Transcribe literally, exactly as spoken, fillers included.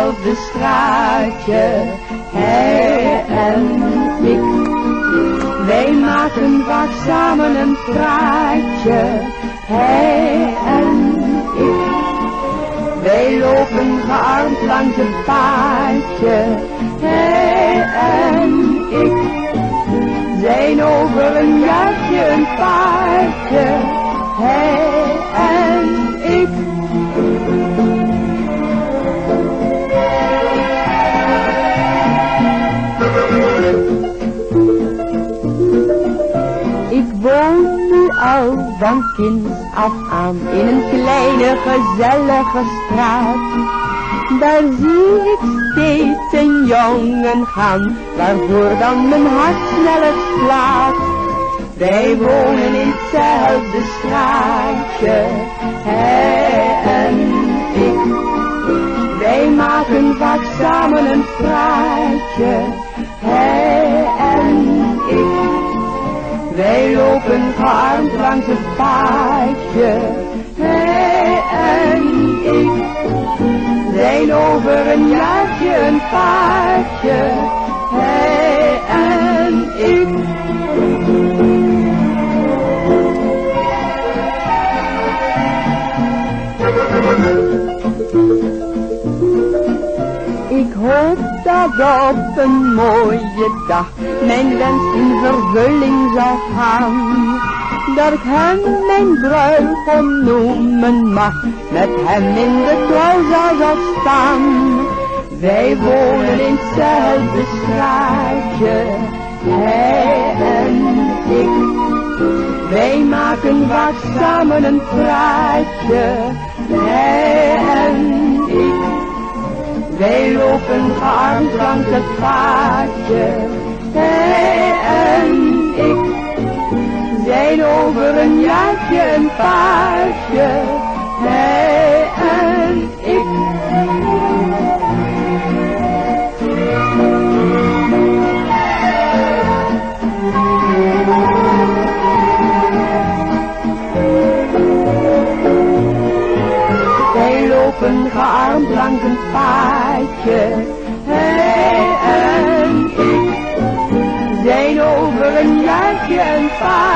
hetzelfde straatje, hij en ik. Wij maken vaak samen een praatje, hij en ik. Wij lopen gearmd langs het paadje, hij en ik. Zijn over een jaartje een paadje, hij en ik. Ik woon nu al van kinds af aan in een kleine gezellige straat. Daar zie ik steeds een jongen gaan, waarvoor dan mijn hart sneller slaat. Wij wonen in hetzelfde straatje, hij en ik. Wij maken vaak samen een praatje, hij en ik. Wij lopen gearmd langs het paadje, hij en ik. Zijn over een jaartje een paadje, hij en ik. Ik hoop dat op een mooie dag mijn wens in vervulling zal gaan. Dat ik hem mijn bruidegom noemen mag, met hem in de trouwzaal zal staan. Wij wonen in hetzelfde straatje, hij en ik. Wij maken vaak samen een praatje, hij en ik. Wij lopen gearmd langs het paadje, hij en ik. Zijn over een jaartje een paadje, hij en ik. Wij lopen gearmd langs een paadje, hij en ik. Zijn over een jaartje een paadje.